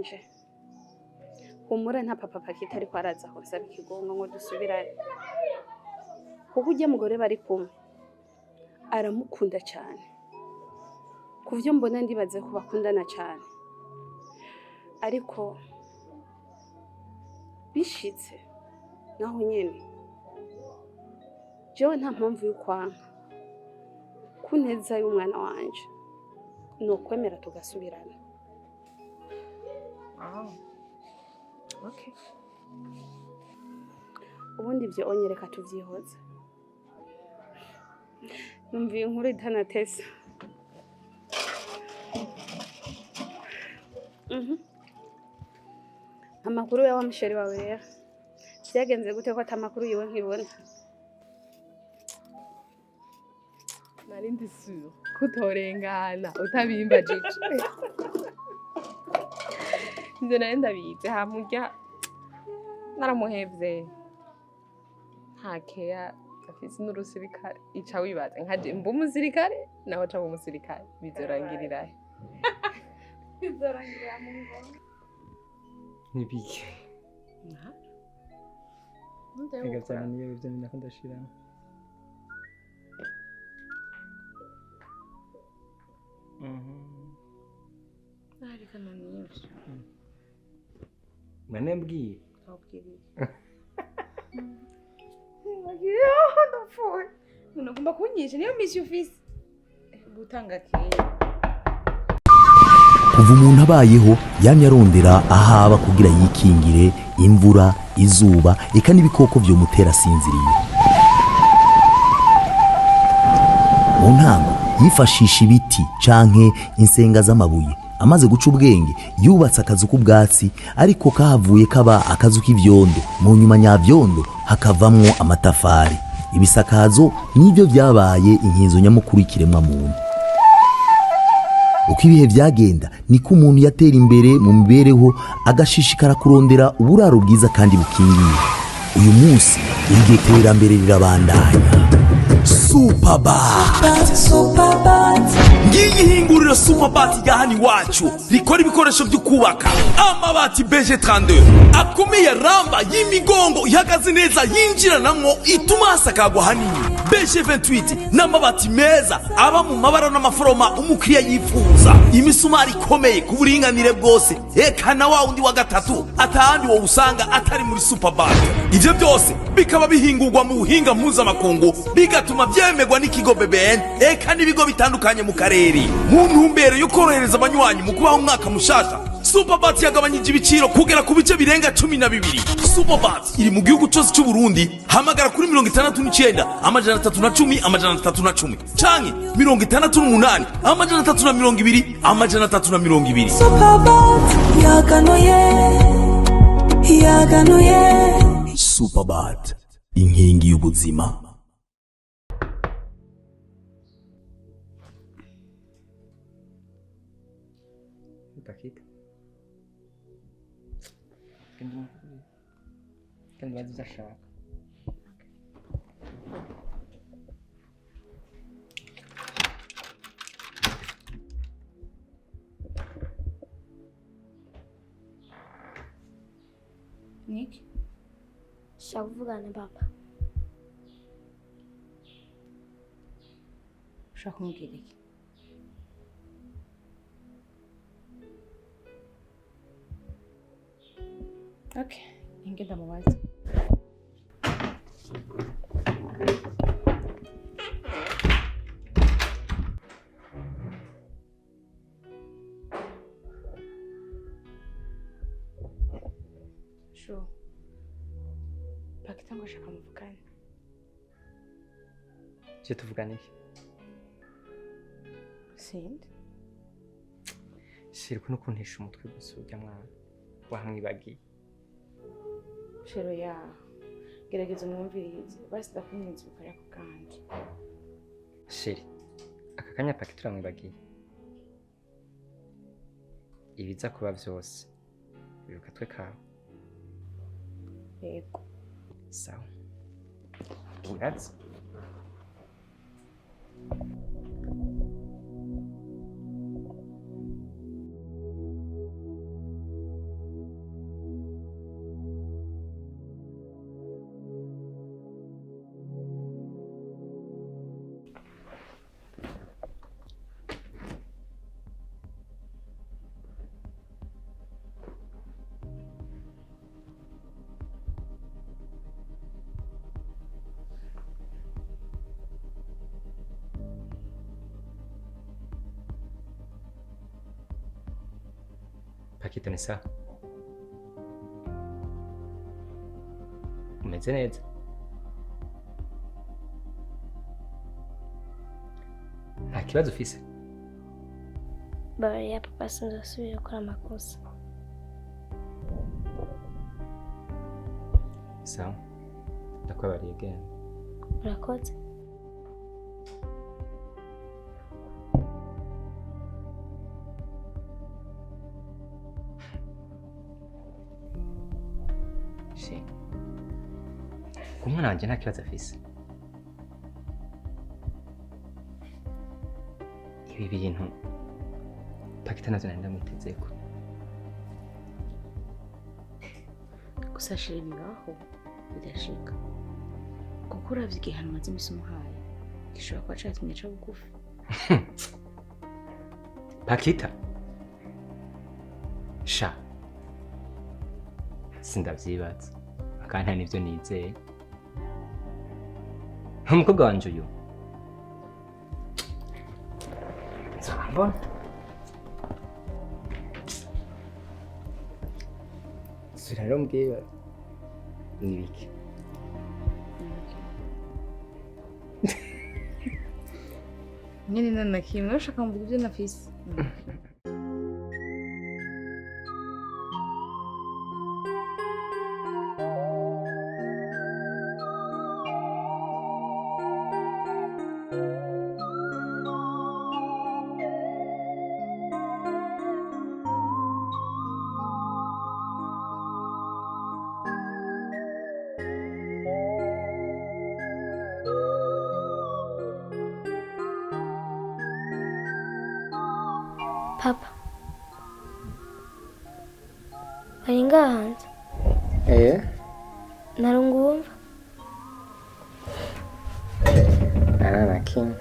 wanje, humura, nta papa Pakita ariko araza kunsaba ikigongo ngo dusubirane, kuko ujya mugore bari kumwe aramukunda cyane. Ku byo mbona, ndibaze ko bakundana cyane, ariko bishitse naho nyene jewe nta mpamvu y'ukwanka ku neza y'umwana wanje, ni ukwemera tugasubirana. Ah. Okay. Ubundi ibyo onyereka tubyihoze, numva iyi nkuru itanatesa. Amakuru ya wa mu chéri wawe rero byagenze gute, ko ata makuru yiwe nkibona? Nari ndi sûre kutorengana utabimbajije. Ivyo nari ndabizi, hamurya naramuhevye, nta keya afise n'urusirikare. Ica wibaza nkaje mba umusirikare, nawe aca aba umusirikare, bizorangirirahe? Bizorangirira mu ngoma. Nibiki? Reka byananiye, ibyo nako ndashiramo. Ariko naniye. Mwanambwiye. Ndapfuye none ugomba kunyisha, niyo mission ufise gutanga keya. Kuva umuntu abayeho, yamye arondera ahaba kugira yikingire imvura, izuba, eka n'ibikoko vyomutera asinziriye. Mu ntango yifashisha ibiti canke insenga z'amabuye. Amaze guca ubwenge, yubatse akazu k'ubwatsi, ariko kahavuye kaba akazu k'ivyondo. Mu nyuma nyavyondo hakavamwo amatafari. Ibisakazo nivyo vyabaye inkinzo nyamukuru y'ikiremwa muntu. Uko ibihe byagenda, niko umuntu yatera imbere mu mibereho, agashishikara kurondera uburaro bwiza kandi bukingiye. Uyu munsi iryo terambere rirabandanya. Superbat, ngiyi hinguriro Superbat rya hano iwacu rikora ibikoresho byo kubaka: amabati BG 32 akomeye, ramba y'imigongo ihagaze neza, yinjiranamwo, ituma hasakagwa hanini. BG 28 n'amabati meza aba mu mabara n'amaforoma umukiriya yifuza, imisumari ikomeye ku buringanire bwose, eka na wa wundi wa gatatu atahandi wowe usanga atari muri Superbat. Ivyo byose bikaba bihingurwa mu buhinga mpuzamakungu, bigatuma byemerwa n'ikigo BBN, eka n'ibigo bitandukanye mu karere. Mu ntumbero yo korohereza abanywanyi mu kubaho umwaka mushasha, Superbat yagabanyije ibiciro kugera ku bice birenga 12. Superbat iri mu gihugu cyose cy'u Burundi. Hamagara kuri 69 310 310 canke 68 320 320. Superbat yaganuye, yaganuye. Superbat, inkingi y'ubuzima. Pakita. Genda umubwire. Kandi bazi ibyo ashaka. Niki? Shaka kuvugana na papa. Ushaka kumubwira iki? Okay, inge ndamubaza. Sure. Pakita ngo ashaka muvugane. Je tuvugana iki? Sindi. Shira ukuntu kuntesha umutwe gusa, urya mwana wamwibagiye. Chéri, ya gerageza umwumvirize basi, ndakumwinzi bikorera ku bwanje. Chéri, aka kanya Pakita uramwibagiye. Ibiza kuba vyose biruka twe kawe. Yego. Sawa, urazi. Pakito ni sawa? Umeze neza? Nta kibazo ufise? Babarira papa, sinzosubira gukora amakosa. Sawa, ndakubabariye, genda. Urakoze. Shi, umwana wanje nta kibazo afise. Ibi bintu Pakita navyo nari ndamwitezeko. Gusa chéri, bibaho, bidashika, kuko uravye igihano umaze imisi umuhaye gishobora kuba catumye aca bugufi. Pakita sha, sindavyibaza kandi nta nivyo nizeye. Umukobwa wanje uyu nzobambona. Sura rero mbwira, ni ibiki? Nyene nanakimwe ushaka mvuga ivyo nafise. Papa, bari ngaha hanze? Eh. Narungumva. Nta na kimwe.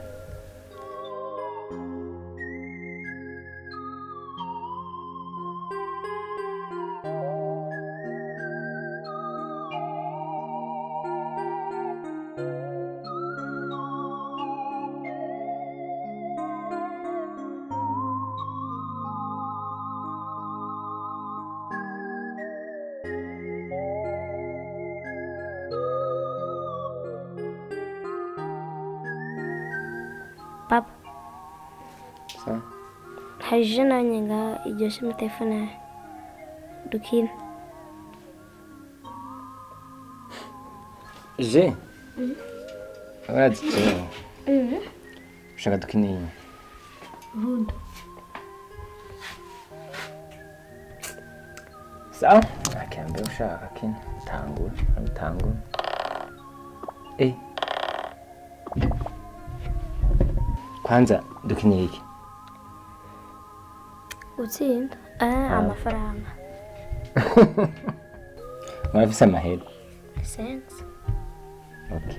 Papa. Sawa. Hari jeu nanjye ngaha iryoshye muri telefone yawe, dukina. Je urazi jewe ushaka dukine iyi? Ludo. Sawa, akambere ushaka kina, tangura tangura. Eh, kwanza dukinire iki? Gutsinda amafaranga. Murafise amahera? Sense. Okay,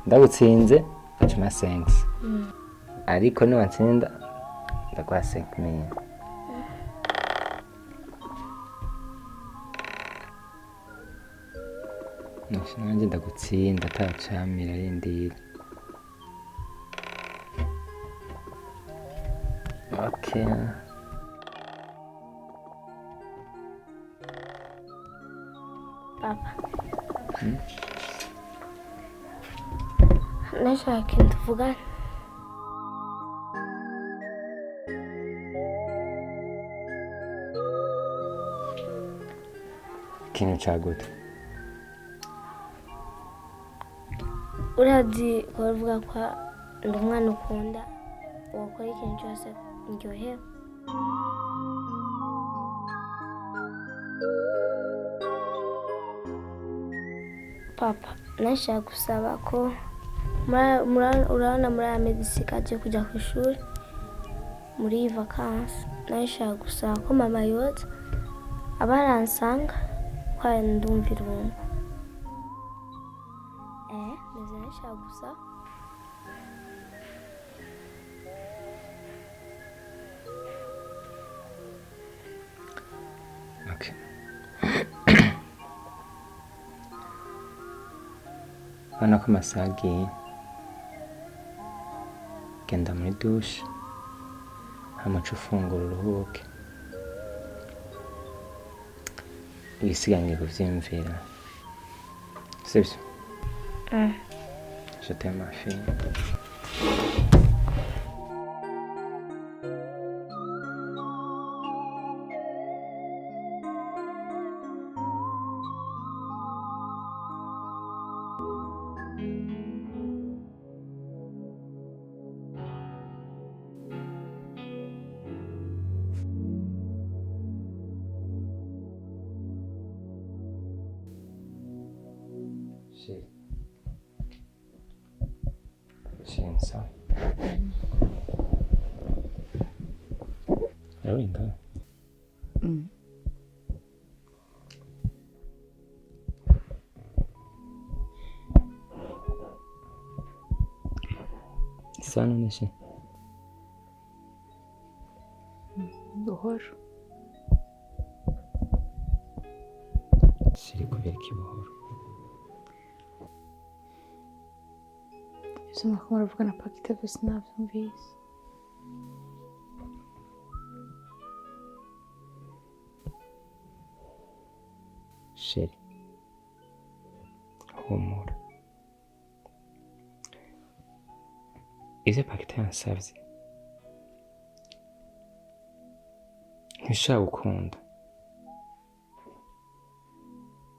ndagutsinze ucuma 5, ariko niwatsinda ndaguha 5000. Nanje ndagutsinda atacamira, rindira. Okay. Papa, nashaka ikintu tuvugana. Ikintu ca gute? Urazi ko bavuga ko ndi umwana ukunda, wakora ikintu cyose ndyohewe. Papa, nashaka gusaba ko urabona muri aya mezi isigaje kujya ku ishuri, muri iyi vakansi, nashaka gusaba ko mama yoza aba aransanga ko ndumva irungu. Meze nashaka gusaba. Okay. Urabona ko amasaha agiye. Genda muri douche, hama uce ufungura uruhuke. Ibisigaye kuvyiyumvira, sibyo? Je t'aime, ma fille. Chérie. Chérie, ça. Urarinda? Sawa none she? Buhoro. Chérie, kubera iki buhoro? Ivyo mwariko muravuga na Pakita vyose navyumvise. Chérie, humura. Ivyo Pakita yansavye ntibishobora gukunda.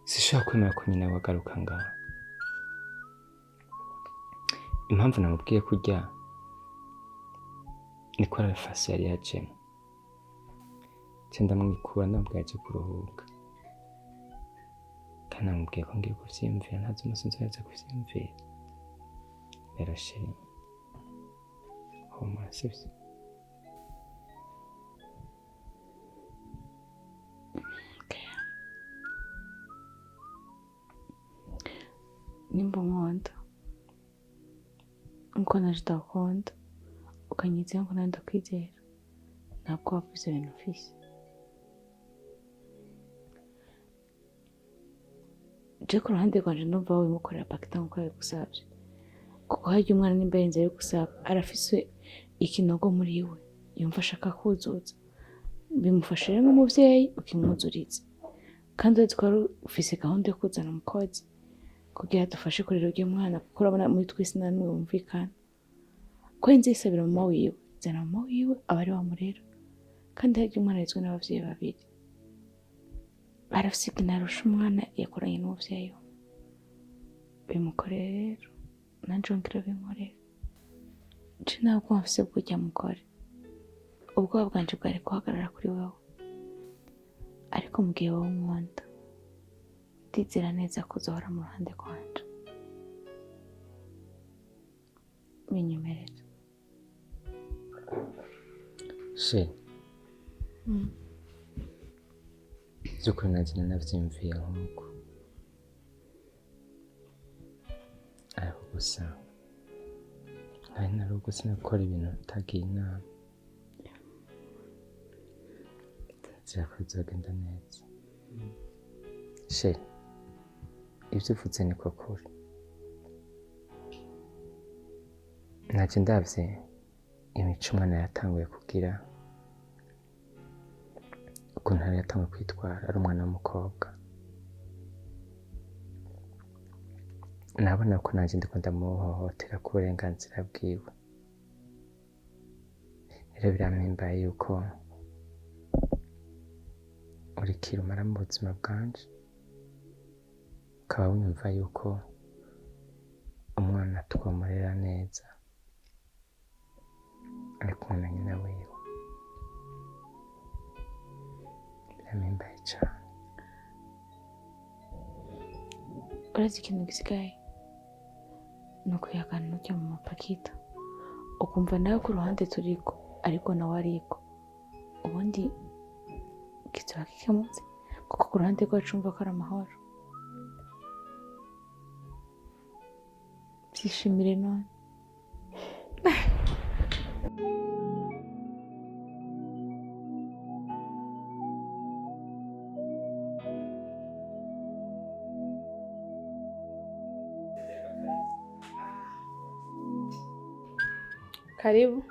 Sinshobora kwemera ko nyina we agaruka ngaha. Impamvu namubwiye kurya niko arafasi yari yajemo. Nca ndamwikura, ndamubwira aje kuruhuka. Kandi namubwiye ko ngiye kuvyiyumvira, ntazi umunsi nzoheza kuvyiyumvira. Rero chérie, humura, sivyo? Nimba unkunda nkuko naje ndagukunda, ukanyizera nkuko nawe ndakwizera, ntabwo wapfa ivyo bintu ufise. Je ku ruhande rwanje ndumva wobimukorera Pakita nkuko yabigusavye, kuko harya umwana nimba yarinze abigusaba arafise ikinogo muri we yumva ashaka kuzuza, bimufasha rero nk'umuvyeyi ukimwuzuriza. Kandi urazi ko wari ufise gahunda yo kuzana umukozi kugira dufashe kurera urya mwana, kuko urabona muri twese nta n'umwe wumvikana. Ko yinze yisabira mama wiwe, zana mama wiwe aba ari we amurera. Kandi harya umwana arezwe n'abavyeyi babiri, arafise ikintu arusha umwana yakoranye n'umuvyeyi we. Bimukorere rero, nanje wongere ubinkorere. Je nta bwoba mfise bw'urya mugore, ubwoba bwanje bwari guhagarara kuri wewe, ariko mu gihe wowe unkunda ndizera neza ko uzohora mu ruhande rwanje. Binyemerera. Chérie, vy'ukuri nanje nanavyiyumviye nk'uko, ariko gusa nkari narugo sinakora ibintu ntagiye inama. Ndizera ko bizogenda neza. Chérie, ivyo uvuze niko kuri. Naje ndavye imico umwana yatanguye kugira, ukuntu yari yatanguye kwitwara ari umwana w'umukobwa, nabona ko nanje ndiko ndamuhohotera ku burenganzira bwiwe. Rero birampimbaye yuko uri kirumara mu buzima bwanje, ukaba wumva yuko umwana twamurera neza ari kumwe na nyina wiwe. Birampimbaye cane. Urazi ikintu gisigaye ni ukuyagana n'urya mama Pakita, ukumva nawe ku ruhande turiko ariko nawe ariko, ubundi kizoba gikemutse, kuko ku ruhande rwacu wumva ko ari amahoro. Byishimire none. Karibu.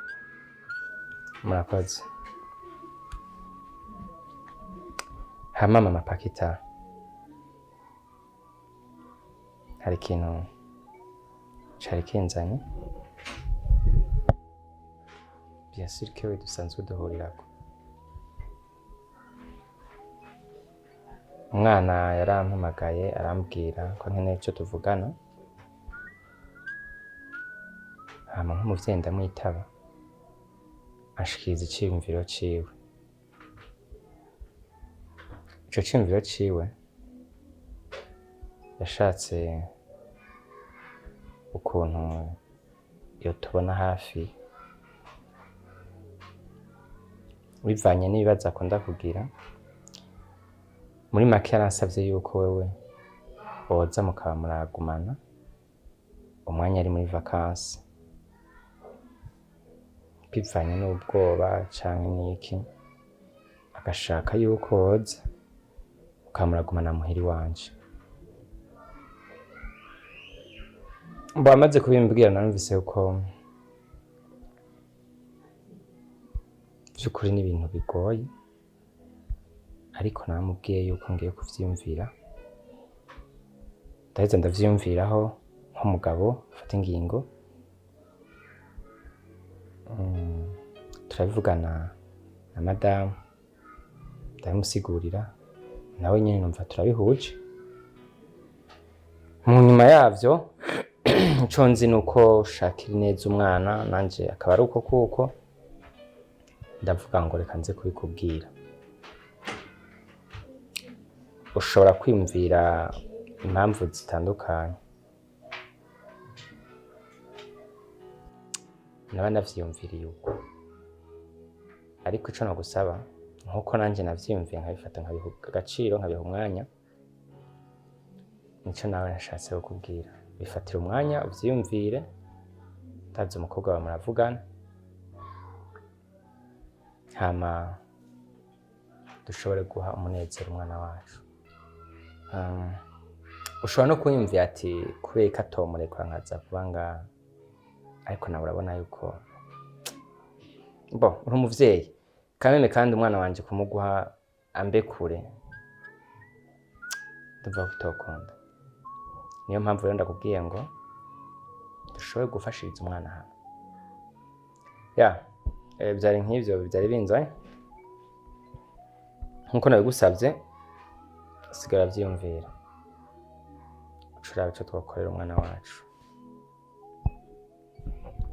Murakoze. Hama mama Pakita, Hari ikintu cari kinzanye, bien sûr que we dusanzwe duhurirako. Umwana yarampamagaye arambwira ko nkeneye ico tuvugana, hama nk'umuvyeyi ndamwitaba, anshikiriza iciyumviro ciwe. Ico ciyumviro ciwe yashatse ukuntu yotubona hafi bivanye n'ibibazo akunda kugira. Muri make yaransavye yuko wewe woza mukaba muragumana umwanya ari muri vacances, bivanye n'ubwoba canke n'iki, agashaka yuko woza mukaba muragumana muhira iwanje. Mbo amaze kubimbwira narumvise yuko vy'ukuri n'ibintu bigoye, ariko namubwiye yuko ngiye kuvyiyumvira. Ndaheza ndavyiyumviraho nk'umugabo afata ingingo. Turabivugana na madamu, ndabimusigurira, nawe nyene numva turabihuje. Mu nyuma yavyo, ico nzi nuko ushakira ineza umwana, nanje akaba ari uko, kuko ndavuga ngo reka nze kubikubwira. Ushobora kwiyumvira impamvu zitandukanye, naba navyiyumviriye uko, ariko ico nagusaba, nkuko nanje navyiyumviye nkabifata nkabiha agaciro, nkabiha umwanya, nico nawe nashatse kukubwira: bifatire umwanya uvyiyumvire. Ndazi umukobwa wawe muravugana, hama dushobore guha umunezero umwana wacu. Ushobora no kunyumvira ati kubera ko atomurekura nkaza kuba ngaha, ariko nawe urabona yuko bo uri umuvyeyi kameme, kandi umwana wanje kumuguha ambe kure ndumva ko bitokunda. Niyo mpamvu rero ndakubwiye ngo dushobore gufashiriza umwana hano. Ya, byari nk'ivyo byari binzanye. Nkuko nabigusabye, sigara vyiyumvira, ucuraba ico twakorera umwana wacu.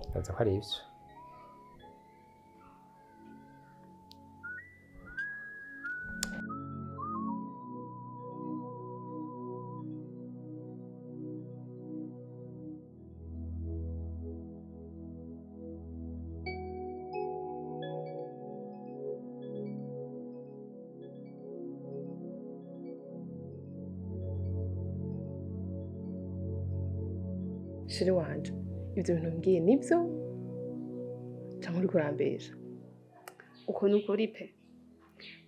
Ndaza ko ari ivyo. Chéri wanje, ibyo bintu mbwiye nibyo cyangwa uri kurambesha? Uko ni ukuri pe.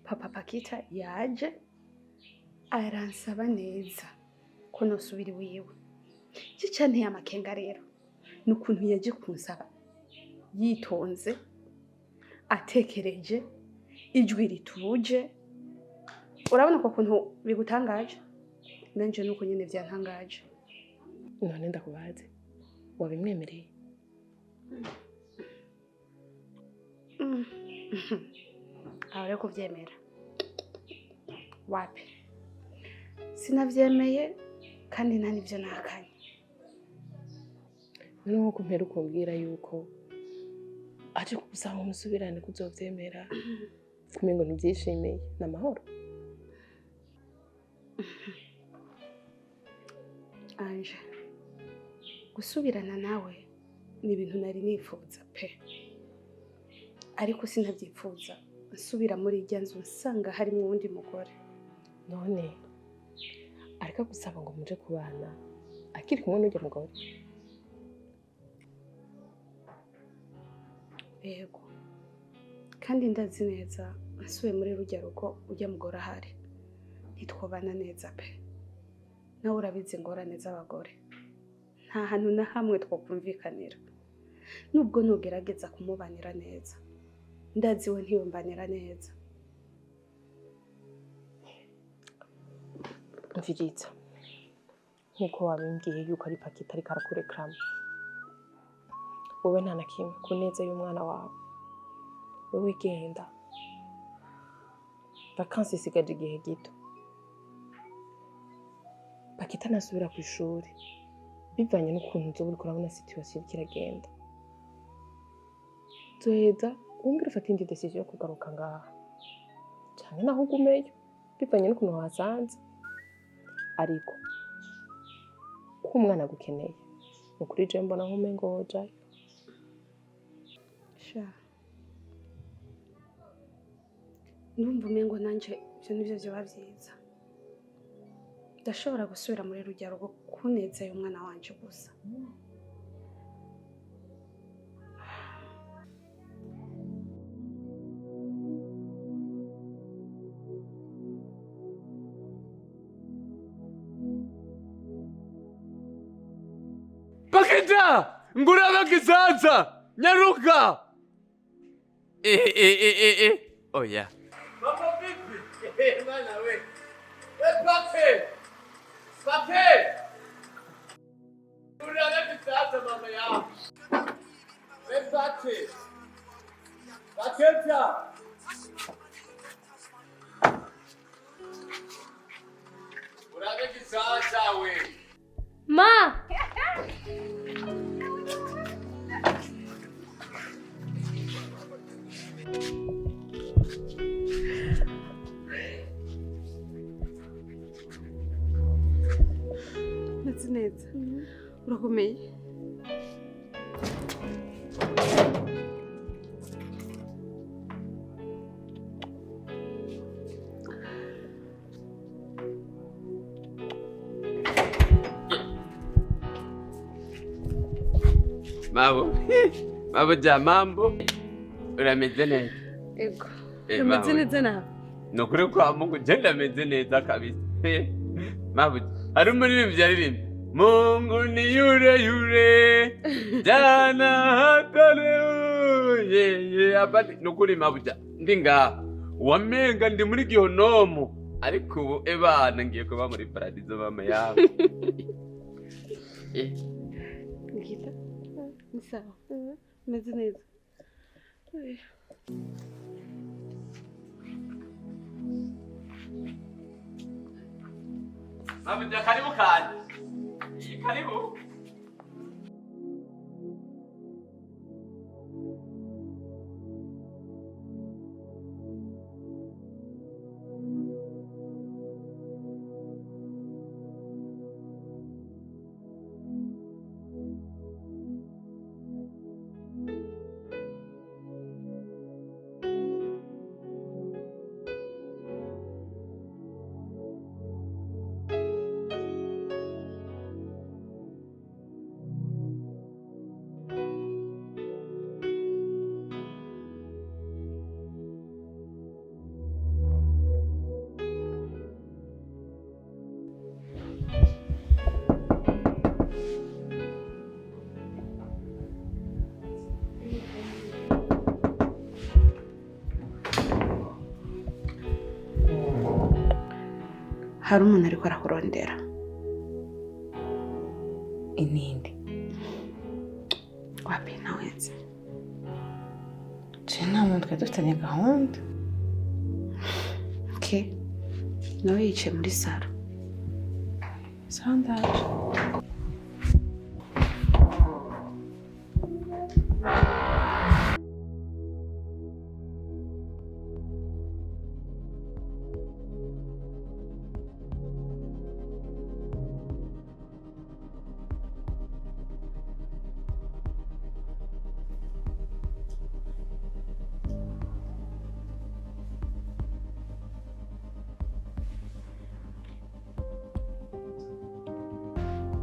Papa Pakita yaje aransaba neza ko nosubira iwiwe. Cica nteye amakenga rero ni ukuntu yaje kunsaba yitonze, atekereje, ijwi rituje. Urabona ko kuntu bigutangaje, nanje nuko nyene vyantangaje. None ndakubaze, wabimwemereye? Aho rero kuvyemera wapi, sinavyemeye, kandi nta nivyo nahakanye. None nkuko mpera ukubwira yuko aje kugusaba ngo musubirane, kuzovyemera, kumengo ntibyishimiye, ni amahoro? Anje, gusubirana nawe ni ibintu nari nifuza pe, ariko sinabyifuza nsubira muri irya nzu nsanga harimo uwundi mugore. None ariko agusaba ngo muje kubana akiri kumwe n'urya mugore? Yego, kandi ndazi neza nsubiye muri rujya rugo ujya mugore ahari ntitwobana neza pe. Nawe urabizi ingorane z'abagore, nta hantu na hamwe twokumvikanira. Nubwo nugerageza kumubanira neza, ndazi we ntiyumbanira neza. Mviriza, Nk'uko wabimbwiye yuko ari Pakita ariko arakurekrama, wowe nta na kimwe ku neza y'umwana wawe, wowe genda. Vakansi isigaje igihe gito, Pakita nasubira ku ishuri, bivanye n'ukuntu uzoba uriko urabona situation iriko iragenda, nzoheza wongere ufate indi decision yo kugaruka ngaha canke naho ugumeyo, bivanye n'ukuntu wahasanze. Ariko ko umwana agukeneye, ni ukuri jewe mbona nk'umengo wojayo. Sha, ndumva umengo nanje ivyo nivyo vyoba vyiza. Ndashobora gusubira muri rujya rugo kuneza y'umwana wanje gusa. Pakita! Nguraba kizaza! Nyaruka! Eh eh eh eh eh. Oh yeah. Mama vipi? Eh bana we. Eh Pake! Pake! Nguraba kizaza mama ya. Eh Pake! Pakita! Nguraba kizaza we. Ma! Meze neza. Urakomeye. Mabo. Mabo ja mambo. Urameze neza. Ego. Eh, Umeze mawe. neza nawe. Nukuri kwa Mungu je ndameze neza kabisa. Mabo, hari umuririmbyi yaririmba Mungu ni yule yule jana hata leo yeye abadi. Nukuri mabuja ndi ngaha wamenga ndi muri gihonomo, ariko ubu ebana ngiye kuba muri paradizo mama yawe. Nikita. Ni sawa. Umeze neza. Eh. Mabuja karibu kanje. Karibu. Hari umuntu ariko arakurondera. Inindi? Wapi, naweze. Je nta muntu twari dufitanye gahunda. Okay. Nawe yicaye muri salo. Sawa, ndaje.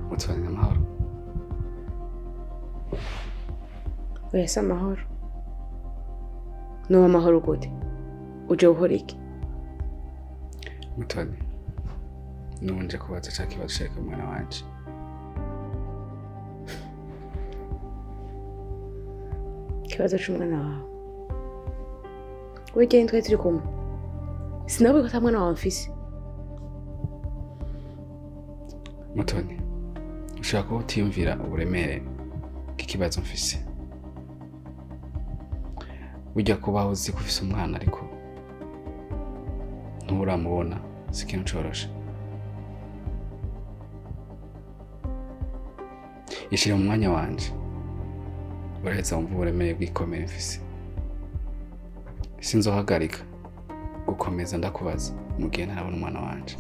Mutoni, amahoro? Oya, si amahoro. Nuba amahoro gute? Uje gukora iki? Mutoni, n'ubu nje kubaza ca kibazo cereka umwana wanje. Ikibazo c'umwana wawe? Wewe twari turi kumwe, sinawe ko ata mwana wawe mfise. Mutoni, Ushobora kuba utiyumvira uburemere bw'ikibazo mfise. Burya kubaho uzi ko ufise umwana ariko nturamubona si ikintu coroshe. Ishire mu mwanya wanje, uraheza wumva uburemere bw'ikomere mfise. Sinzohagarika gukomeza ndakubaza mu gihe ntarabona umwana wanje.